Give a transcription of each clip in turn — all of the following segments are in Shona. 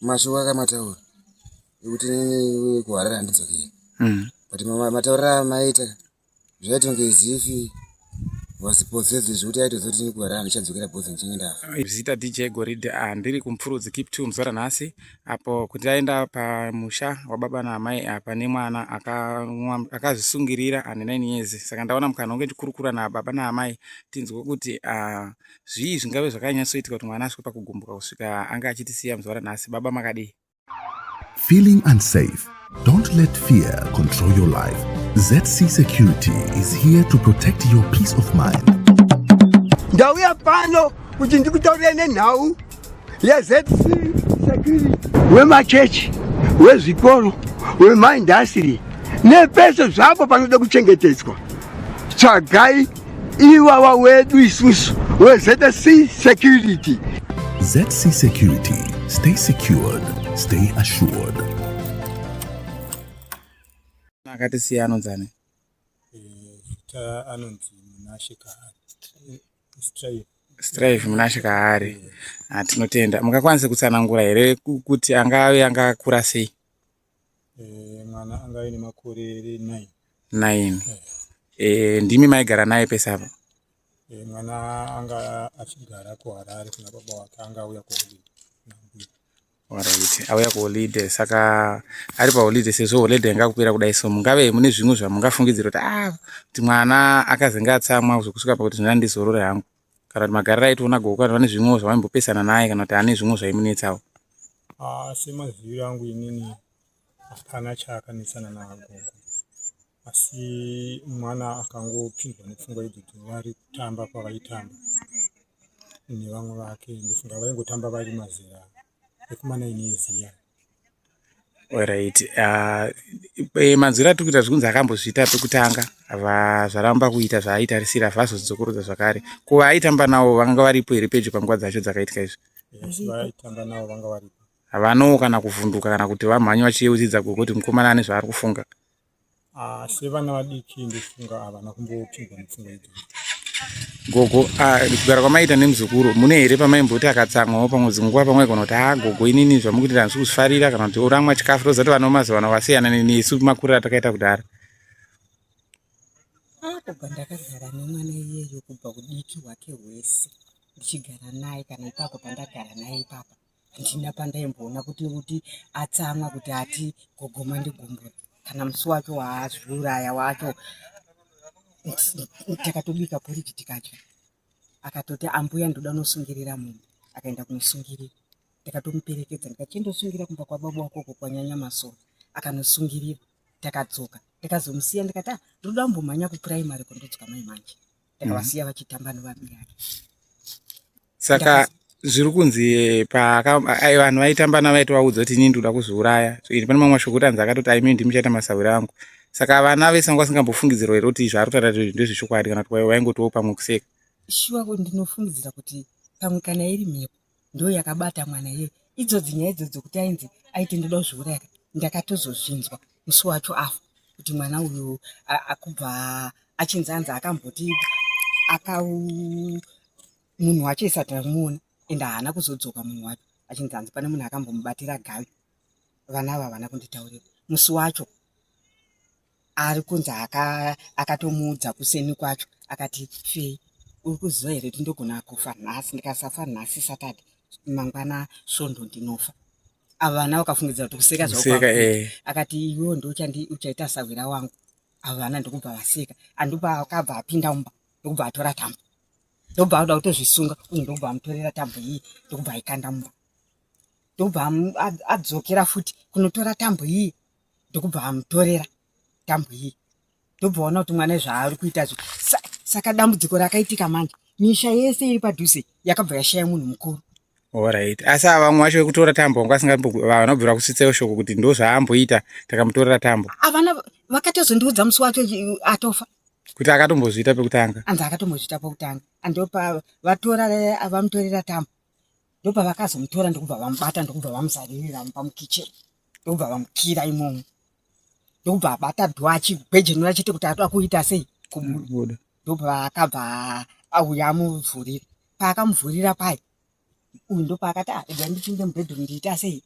Mashoko akamataura ekuti inini kuHarare handidzokeri. But matauriro amaita zvaita kunge as if was possessed zvekuti aitoziva kuti ini kuHarare handichadzokera because ndichange ndafa. Zita DJ Goridhe, ndiri kuMpfurudzi Keep 2 muzuva ranhasi apo kuti taenda pamusha wababa naamai apa nemwana akazvisungirira ane 9 years. Saka ndaona mukana wange ndichikurukura nababa naamai tinzwe kuti zvii zvingave zvakanyatsoitika kuti mwana asvike pakugumbuka kusvika anga achitisiya muzuva ranhasi. Baba makadii? Feeling unsafe? Don't let fear control your life. ZC Security is here to protect your peace of mind. Ndauya pano kuti ndikutaurire nenhau yeZC Security wemachechi, wezvikoro, wemaindasitiri nepese zvapo panoda kuchengetedzwa. Tsvagai iwawa wedu isusu weZC Security. ZC Security. Stay secured. Stay assured. Akatisiya anonzani? Zita anonzi Munashe Kahari. Strive. Strive Munashe Kahari. Ah, tinotenda. Mungakwanisa kutsanangura here kuti angave angakura sei? Mwana angave nemakore 9. 9. Ndimi maigara naye pese apa? Mwana anga achigara kuHarare kuna baba wake, anga auya kuholiday nambuya. Alright, auya kuholiday. Saka ari paholiday, sezvo holiday yanga kupera kudai, so mungave mune zvimwe zvamungafungidzira kuti kuti mwana akazenge atsamwa zvokusvika pakuti zvina ndizorore hangu, kana kuti magariro aitoona gogo, kana pane zvimwewo zvavaimbopesana naye, kana kuti ane zvimwe zvaimunetsawo? Semaziviro angu inini, hapana chaakanetsana nagogo, asi mwana akangopindwa nepfungwa idzodzo vari kutamba kwavaitamba nevamwe vake. Ndofunga vaingotamba vari mazera ekuma9 years iya. Alright. Manzwiro atiri kuita, zvikunzi akambozviita pekutanga, zvaramba kuita zvaaitarisira, vazozvidzokorodza zvakare. Ko vaaitamba navo vanga varipo here pedyo panguva dzacho dzakaitika izvi? Yes, vaitamba navo vanga varipo. Havanawo kana kuvhunduka kana kuti vamhanya vachiyeudzidza gogo kuti mukomana ane zvaari kufunga? Sevana vadiki, ndofunga havana kumbopindwa nepfungwa idzodzo. Gogo, kugara kwamaita nemuzukuru, mune here pamaimboti akatsamwawo pamwe dzinguva pamwe kana kuti gogo, inini zvamukuitira handisi kuzvifarira, kana kuti uramwa chikafu? Toziva kuti vana vemazuva ano vasiyana nesu makuriro atakaita kudhara. Kubva ndakagara nemwana iyeyo, kubva kudiki hwake hwese ndichigara naye, kana ipapo pandagara naye ipapa, handina pandaimboona kuti atsamwa, kuti ati gogo mandigumbura. Kana musi wacho waazviuraya wacho, takatobika poriji tikadya, akatoti, "Ambuya, ndoda unosungirira munhu." Akaenda kunosungirira, ndakatomuperekedza ndikati, "Chindosungira kumba kwababa wako uko kwanyanya masoro." Akanosungirira, takadzoka, ndikazomusiya, ndikati, "Ah, ndoda kumbomhanya kupuraimari kundodzoka mai manje." Ndakavasiya vachitamba nevabi yake. Saka zviri kunzi vanhu vaitamba navaitovaudza kuti inini ndoda kuzviuraya. So, ini pane mamwe mashoko kuti anzi akatoti, "Aimi ndimi chaita masawiro angu." Saka vana vese vanga vasingambofungidzirwa here kuti zvaari kutaura ndezvechokwadi, kana kuti vaingotiwo pamwe kuseka? Shuwa, ndinofungidzira kuti pamwe kana iri mhepo ndo yakabata mwana iyeyo. Idzodzi nyaya idzodzo dzokuti ainzi aiti ndoda kuzviuraya, ndakatozozvinzwa musi wacho afa, kuti mwana uyu akubva achinzi anzi akamboti akau munhu wacho isati amuona, ende haana kuzodzoka munhu wacho, achinzi anzi pane munhu akambomubatira gavi. Vana ava havana kunditaurira. Musi wacho ari kunzi akatomuudza kuseni kwacho, akati, "Fei, uri kuziva here kuti ndogona kufa nhasi? Ndikasafa nhasi Saturday, mangwana Svondo ndinofa." Ava vana vakafungidzira kuti kuseka. Kuseka, eh. Akati, "Iwewo ndo uchaita sawira wangu." Ava vana ndokubva vaseka. Andopa akabva apinda mumba, ndokubva atora tambo, ndokubva akuda kutozvisunga uyu, ndokubva amutorera tambo iyi, ndokubva aikanda mumba, ndokubva adzokera futi kunotora tambo iyi, ndokubva amutorera tambo iyi, ndobva waona kuti mwana zvaari kuita zvo. Saka dambudziko rakaitika manje, misha yese iri padhuze yakabva yashaya munhu mukuru. Alright. Asi ava vamwe vacho vekutora tambo vanga vasingambo, vanobvira kusvitsawo shoko kuti ndo zvaamboita, takamutorera tambo? Havana, vakatozondiudza musi wacho atofa. Kuti akatombozviita pekutanga? Anzi akatombozviita pekutanga. Andopa vatora, vamutorera tambo, ndopa vakazomutora, ndokubva vamubata, ndokubva vamuzaririra pamukicheni, ndokubva vamukira imomo, ndokubva abata door achigwejenura chete kuti atoda kuita sei, kubuda. Buda. Ndobva akabva auya amuvhurira. Paakamuvhurira pai, uyu ndopaakati, "Ah, rega ndipinde mubedroom ndiita sei."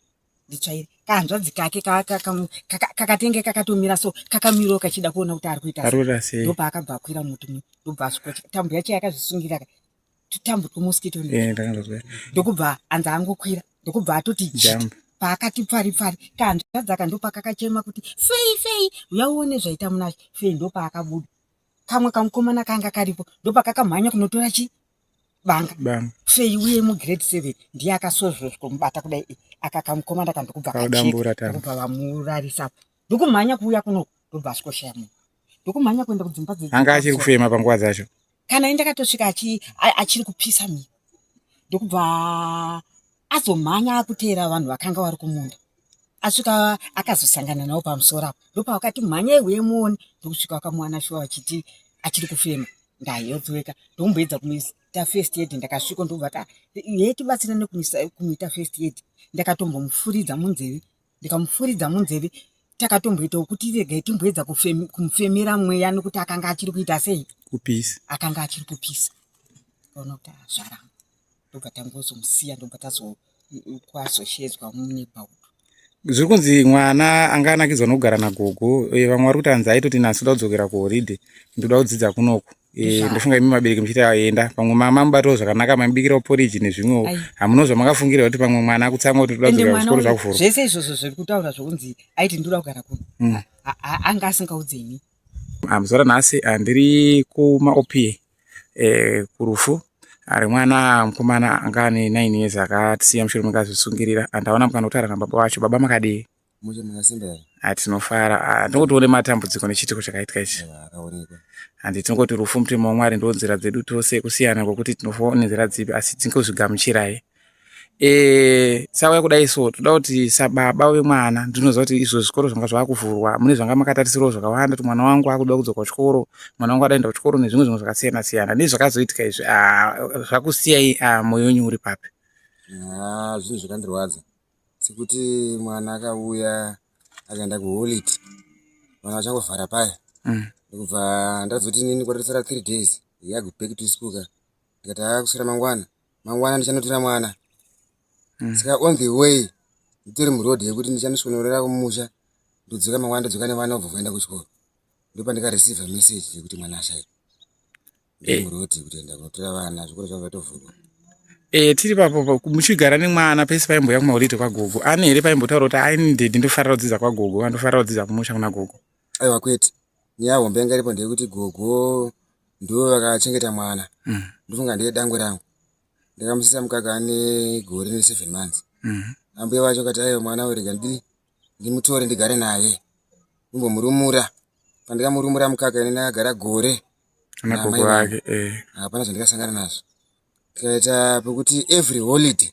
nditsvaire kahanzvadzi kake kakatenge kakatomira so kakamirawo kachida kuona kuti ari kuita sei ndopaakabva akwira muti mu ndobva asvika tambo yacho yakazvisungira tutambo twemosquito eh, ndokubva anzi angokwira ndokubva atoti jump paakati pfari pfari kahanzvadzi aka ndopakakachema kuti fei fei uya uone zvaita munashe fei ndopaakabuda kamwe kamukomana kanga karipo ndopakakamhanya kunotora chi banga banga fei uye mugrade seven ndiye akasozvosvomubata kudai aka kamukomana kandokubva Kaudambura tambo. kachekndokubva vamurarisa ndokumhanya kuuya kunoku ndobva asvikoshaya munhu ndokumhanya kuenda kudzimba anga achiri kufema panguva dzacho kana ini ndakatosvika achiri kupisa mhiri ndokubva azomhanya akuteera vanhu vakanga vari kumunda asvika akazosangana navo pamusoro apo ndopavakati mhanyai huye muone ndokusvika vakamuwana shuwa vachiti achiri kufema ndayodzoweka ndokumboedza kumuita first aid ndakasvika ndobva ta ye tibatsirane kumuita first aid ndakatombomufuridza munzeve ndikamufuridza munzeve takatomboitawo kuti regai timboedza kumufemera mweya nekuti akanga achiri kuita sei kupisa akanga achiri kupisa kaona kuti azvaramba ndobva tangozomusiya ndobva tazokwazosheedzwa muneighborhood Zviri kunzi mwana anga anakidzwa nokugara nagogo eh, vamwe vari kuti hanzi aitoti nhasi ndoda kudzokera kuhoride ndoda kudzidza kunoku Eh, ndofunga imi vabereki muchiti aenda pamwe mama mubatawo zvakanaka maibikirawo poriji nezvimwewo hamuno zvamakafungira kuti pamwe mwana akutsamwa kuti ndoda ende kudzokera mwana kuzvikoro uyu zvakuvhurwa zvese izvozvo zviri kutaura zvokunzi aiti ndoda kugara kuno anga asingaudze ini Muzuva ranhasi ndiri kumaOP eh, kurufu ari mwana mukomana anga ane 9 years akatisiya mushure menge azvisungirira. Ndaona mukana wekutaura nababa vacho. Baba makadii? Mushe makasimba here? Ah, tinofara. Ah, tinongoti une matambudziko nechiitiko chakaitika ichi. Aiwa, akaonekwa. Handi tinongoti rufu mutemo waMwari ndo nzira dzedu tose kusiyana kwekuti tinofa nenzira dzipi asi tingozvigamuchirai. E, sauya kudai so toda kuti sababa vemwana ndinoziva kuti izvo zvikoro zvanga zvakuvhurwa mune zvanga makatarisirawo zvakawanda kuti mwana wangu akuda kudzoka kuchikoro mwana wangu adaenda kuchikoro nezvimwe zvimwe zvakasiyana siyana nezvakazoitika izvi ah, zvakusiyai ah, mwoyo wenyu uri papi Ah, zvinhu zvakandirwadza sekuti mwana akauya akaenda kuholiday vana vachangovhara paya ndokubva ndazoti inini kwatosara 3 days yago back to school ka ndikati haa kuswera mangwana mangwana ndichanotora mwana saka on the way nditori muroad yekuti ndichanosvonorera kumusha ndodzoka mangwana ndodzoka nevana vobva voenda kuchikoro ndopandikareceiva message yekuti mwana ashaika ndiri muroad kuti enda kunotora vana zvikoro zvavo zvatovhurwa E, tiri papo muchigara nemwana pese paimboya kumaholiday kwagogo ane here paimbotaura kuti aini ndedi ndofarira kudzidza kwagogo andofarira kudzidza kumusha kuna gogo aiwa kwete nyaya hombe yanga iripo ndeyekuti gogo ndo vakachengeta mwana ndofunga ndiye dangwe rangu ndakamusisa mukaka ane gore ne7 months ambuya vacho kati aiwa mwana uyu rega ndidi ndimutore ndigare naye ndimbomurumura pandikamurumura mukaka ini ndakagara gore ana Namai gogo vangu. vake e, hapana zvandikasangana nazvo tikaita pekuti every holiday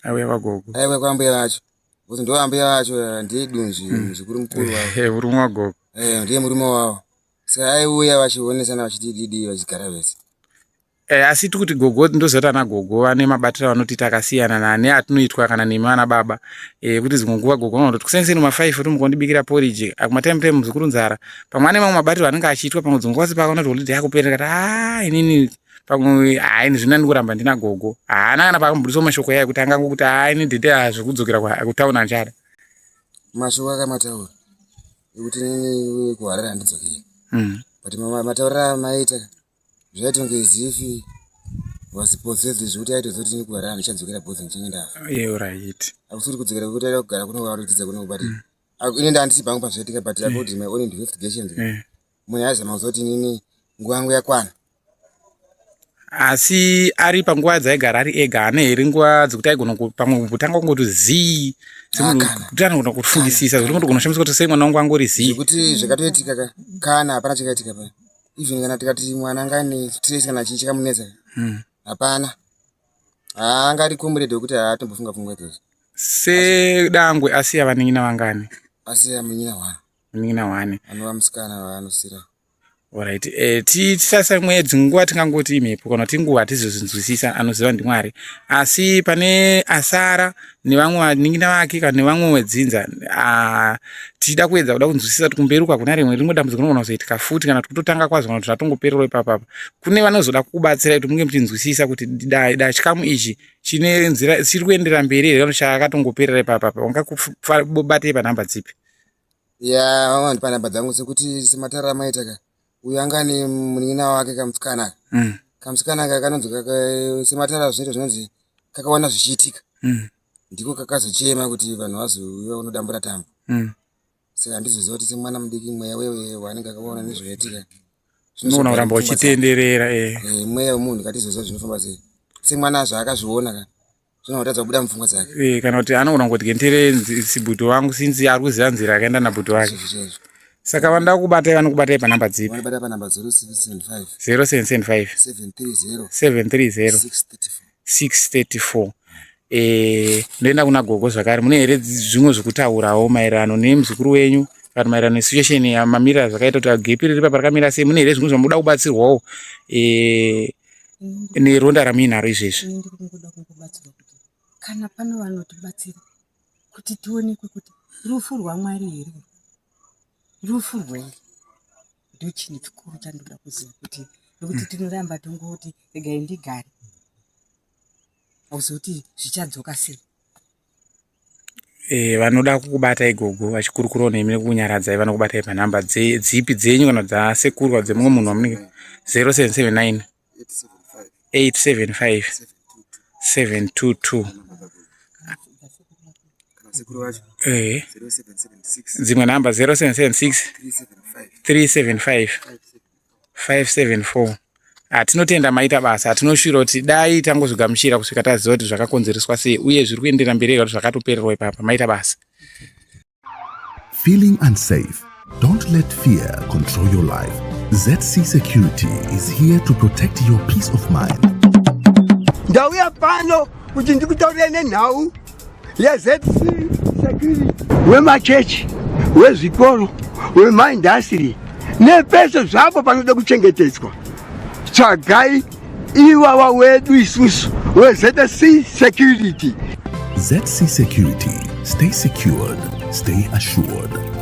auya kwagogo aiwa kwambuya vacho kuti ndo ambuya vacho ndiye dunzvi muzukuru mukuru wavo Eh, murume wagogo Eh, ndiye murume wavo saka aiuya vachionesana vachidididi vachigara vese Eh, asi tikuti gogo ndoziva kuti ana gogo vane mabatiro avanotiita akasiyana nane atinoitwa kana nemi ana baba eh, kuti dzimwe nguva gogo vanototi kuseni ma5 tomukondibikira porridge akumatime time muzukuru nzara pamwe ane mamwe mabatiro anenge achiitwa pamwe dzimwe nguva sipakaona kuti holiday yakupera kati a inini pamwe hai zvina ndikuramba ndina gogo haana kana paakambudiswa mashoko yayo kuti angangokuti a ini dhedhe hazvekudzokera kutauni handichada mashoko akamataura ekuti inini kuharare handidzokeri but matauriro amaita zvaitonge as if was possessed zvekuti aitoziva kuti ini kuharare handichadzokera bhodzi ndichinge ndafa right hakusiri kudzokera kwekuti aida kugara kuno kudzidza kuno but ini ndandisi pangu pazvaitika but according my own investigations munhu aizama kuziva kuti inini nguva yangu yakwana asi ari panguva dzaigara ari ega ane here nguva dzekuti aigona pamwe kutanga kungoti zii Kana. kuti anogona kufungisisa zvekuti unotogona kushamisa kuti sei mwana wangu angori zii zvekuti zvakatoitika ka kana hapana chakaitika pa even kana tikati mwana anga ane stress kana chii chakamunetsa hapana haanga ari comrade wekuti haatombofunga pfungwa idzodzo sedangwe asiya vanin'ina vangani asiya munyina one munin'ina one anova musikana waanosira Alright. Eh, tisasa mwedzi nguva tingangoti imhepo kana kuti nguva hatizozvinzwisisa anoziva ndiMwari. Asi pane asara nevamwe vanin'ina vake kana nevamwe wedzinza ah, tichida kuedza kuda kunzwisisa kuti kumberi uku hakuna rimwe rimwe dambudziko rinogona kuzoitika futi kana kuti kutotanga kwazo kana kuti zvatongopererwa ipapapa. Kune vanozoda kukubatsirai kuti munge muchinzwisisa kuti da, da chikamu ichi chine nzira chiri kuenderera mberi here kana chakatongoperera ipapapa. Ungakubatei panhamba dzipi? Ya vamwe vandipa nhamba dzangu sekuti sematara amaita ka uyu anga ane munin'ina wake kamusikana aka. Kamusikana aka kanonzi sematara zvinoita zvinonzi kakaona zvichiitika. Ndiko kakazochema kuti vanhu vazouya kunodambura tambo. Saka handizoziva kuti semwana mudiki mweya wewe waanenge akaona nezvaitika. Unogona kuramba uchitenderera eh. Eh, mweya wemunhu katizoziva zvinofamba sei. Semwana zvaakazviona ka zvinotadza kubuda mupfungwa dzake. Eh, kana kuti anogona kungoti gentere sibhuti wangu sinzi ari kuziva nzira yakaenda nabhuti wake. Saka vanoda kukubatai vanokubatai panhamba dzipi? Vanobata panhamba 0775 0775 730 730 634. 634. Eh, ndoenda kuna gogo zvakare. Mune here zvimwe zvekutaurawo maererano nemuzukuru wenyu kana maererano nesituation yamamirira zvakaita kuti gepi riri papa rakamira sei? Mune here zvimwe zvamunoda kubatsirwawo eh, neronda ramuinaro izvezvi? Ini ndiri kungoda kungobatsirwa kuti kana pano vanotibatsira kuti tionekwe kuti rufu rwaMwari here urwu, rufu rwei ndochinhu chikuru chandoda kuziva kuti nekuti tinoramba tongoti regai ndigare hauzivi kuti zvichadzoka sei. E, vanoda kukubatai gogo vachikurukurawo nemi nekukunyaradzai vanokubatai panhamba dzipi dzenyu kana dzasekuru kana dzemumwe munhu wamunenge 0779 875 722 eh dzimwe nhamba 0776 375 574 Tinotenda maita basa. Tinoshuvira kuti dai tangozvigamuchira kusvika taziva kuti zvakakonzereswa sei uye zviri kuenderera mberi here kuti zvakatopererwa ipapa. Maita basa. Feeling unsafe? Don't let fear control your life. ZC Security is here to protect your peace of mind. Ndauya pano kuti ndikutaurire nenhau yeZC Security wemachechi, wezvikoro, wemaindasitiri nepese zvapo panoda kuchengetedzwa. Tsvagai iwawa wedu isusu weZC Security. ZC Security. Stay secured, stay assured.